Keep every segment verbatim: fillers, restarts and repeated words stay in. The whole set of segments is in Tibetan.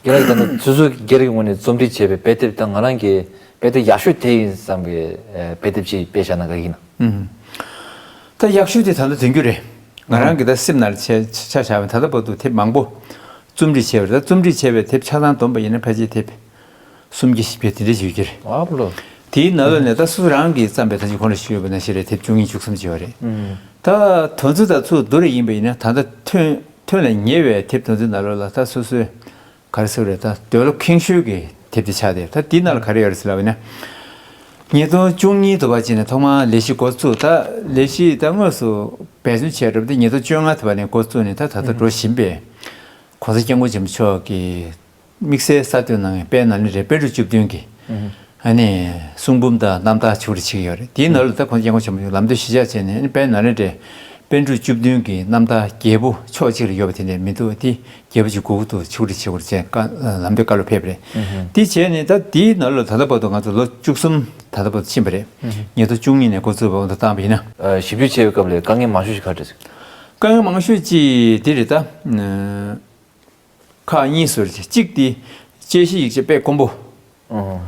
རྒན་ལགས་ཀྱིས་ད་ལྟ་སོ་སོའི་སྒེར་གྱི་ངོས་ནས་རྩོམ་སྒྲིག་བྱས་པའི་དཔེ་དེབ་དང་ང་རང་གི་དཔེ་དེབ་ཡག་ཤོས་དེ་ཡིན་བསམ་པའི་ཨ་དཔེ་དེབ་ཅིག་དཔེ་བཞག་ན་ག་གི་ཡིན་ན། ཨུམ། ད་ཡག་ཤོས་དེ་ད་ལྟ་དོན་རྒྱུ་རེད། ང་རང་གི་ད་སེམས་ནང་ལ་ཆ་ཆ་བཞག་པ་ད་ལྟ་བར་དུ་དེབ་མང་པོ་རྩོམ་སྒྲིག་བྱས་པ་རེད། ད་རྩོམ་སྒྲིག་བྱས་པའི་དེབ་ཆ་ཚང་བསྡོམས་པ་ཡིན་ན་ཕལ་ཆེར་དེབ་སུམ་བརྒྱ་བཞི་བརྒྱ་དེ་འདྲ་ཞིག་ཡོད་ཀྱི་རེད། ཨ་ལོ། དེའི་ནང་ལོགས་ནས་ད་སོ་སོ་རང་གིས་བརྩམས་པའི་ད་ཅིག་གོང་ལ་ཞུས་པ་ནང་བཞིན་རེད། དེབ་བཅུ་གཉིས་བཅུ་གསུམ་ཅིག་ཡོད་རེད། ཨུམ། ད་དོན་ཚན་དང་ཚུར་བསྡུར་ཡིན་པ་ཡིན་ན་ད་ལྟ་ཐོན་ཐོན་ལ་ཉེ་བའི་དེབ་དོན་ཚན་ནང་ལོགས་ལ་ད་སོ་སོའི་ག་རེ་ཟེར་དགོས་རེད། ད་འདོད་བློ་ཁེངས་ཤོས་ཀྱི་དེབ་དེ་ཆགས་ཏེ། ད་འདི་ནང་ལ་ག་རེ་ཡོད་རེད་ཟེར་ལབ་པ་ཡིན་ན། ཉིས་སྟོང་བཅུ་གཉིས་དུ་བ་ཅིག་ནས་ཐོག་མར་ལས་གཞི་འགོ་བཙུགས། ད་ལས་གཞི་ད་དངོས་སུ་འབད་བརྩོན་བྱས་རབས་དེ་ཉིས་སྟོང་བཅོ་ལྔ་དུ་བ་ནས་འགོ་བཙུགས་ནས་ད་ད་ལྟ་འགྲོ་བཞིན་པའི་གོང་ས་སྐྱབས་མགོན་ཆེན་པོ་མཆོག་གི་དམིགས་བསལ་གསར་གཏོད་གནང་བའི་དཔལ་ནཱ་ལེནྡྲའི་པཎ་གྲུབ་བཅུ་བདུན་གྱི་ཨ་ནི་གསུང་འབུམ་དང་རྣམ་ཐར་ཆིག་སྒྲིལ་བྱེད་ཀྱི་ཡོད་རེད། དེའི་ནང་ལ་ད་གོང་ས་སྐྱབས་མགོན་ཆེན་པོ་མཆོག་ལམ་སྟོན་གཞིར་བཞག་བྱས་ནས་ཨ་ནི་དཔལ་ནཱ་ལེནྡྲའི་པཎ་གྲུབ་བཅུ་བདུན་གྱི་རྣམ་ཐར་རྒྱས་པོ་ཕྱོགས་གཅིག་ལ་ཡོད་པ་དེ་འདྲ་མི་འདུག་དེ་རྒྱས་པོ་ཅིག་དགོས་ཀྱི་འདུག་ཆིག་སྒྲིལ་བྱེད་དགོས་ཅེས་བཀའ་ལམ་སྟོན་བཀའ་སློབ་ཕེབས་པ་རེད། དེ་བྱས་ནས་ད་དེའི་ནང་ལ་ད་ལྟ་བར་དུ་ང་ཚོ་ལོ་བཅུ་གསུམ་ད་ལྟ་བར་དུ་ཕྱིན་པ་རེད། ཉིས་སྟོང་བཅུ་གཉིས་ནས་འགོ་བཙུགས་པ་འོ་ད་བཏང་བ་ཡིན་ན། ཨ་ཞིབ་འཇུག་བྱས་པའི་སྐབས་ལ་དཀའ་ངལ་མང་ཤོས་ཤིག་ག་རེ་རེད། དཀའ་ངལ་མང་ཤོས་ཅིག་དེ་རེད་ད། ཁག་གཉིས་སུ་རེད། གཅིག་དེ་དཔྱད་གཞི་ཡིག་ཆ་དཔེ་དཀོན་པོ། ཨོ།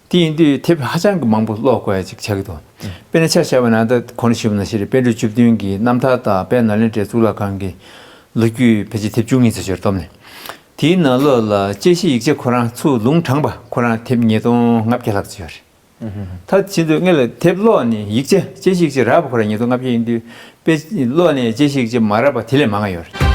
དེ་ཡིན་དུས་དེབ་ཧ་ཅང་གི་མང་པོ་ཀློག་དགོས་ཡ་ཅིག་ཆགས་ཀྱི་འདུག་དཔེར་ན་ཆ་བཞག་པ་ན་ད་གོང་ནས་ཞུས་པ་ནང་བཞིན་རེད། པཎ་གྲུབ་བཅུ་བདུན་གྱི་རྣམ་ཐར་དང་དཔལ་ནཱ་ལེནྡྲའི་གཙུག་ལག་ཁང་གི་ལོ་རྒྱུས་ཕལ་ཆེར་དེབ་བཅུ་གཉིས་ཙམ་ཅིག་བསྡོམས་ནས། དེའི་ནང་ལོགས་ལ་དཔྱད་གཞི་ཡིག་ཆ་ཁོ་རང་ཚུར་ལུང་དྲངས་པ་ཁོ་རང་དེབ་ཉིས་སྟོང་ལྔ་བརྒྱ་ལྷག་ཙམ་ཡོད་རེད། ད་ཕྱིན་དུས་ངས་ལ་དེབ་ཀློག་ནས་ཡིག་ཆ་དཔྱད་གཞི་ཡིག་ཆ་རག་པ་ཁོ་རང་ཉིས་སྟོང་ལྔ་བརྒྱ་ཡིན་དུས་དཔེ་ཀློག་ནས་དཔྱད་གཞི་ཡིག་ཆ་མ་རག་པ་དེ་ལས་མང་ང་ཡོད་རེད།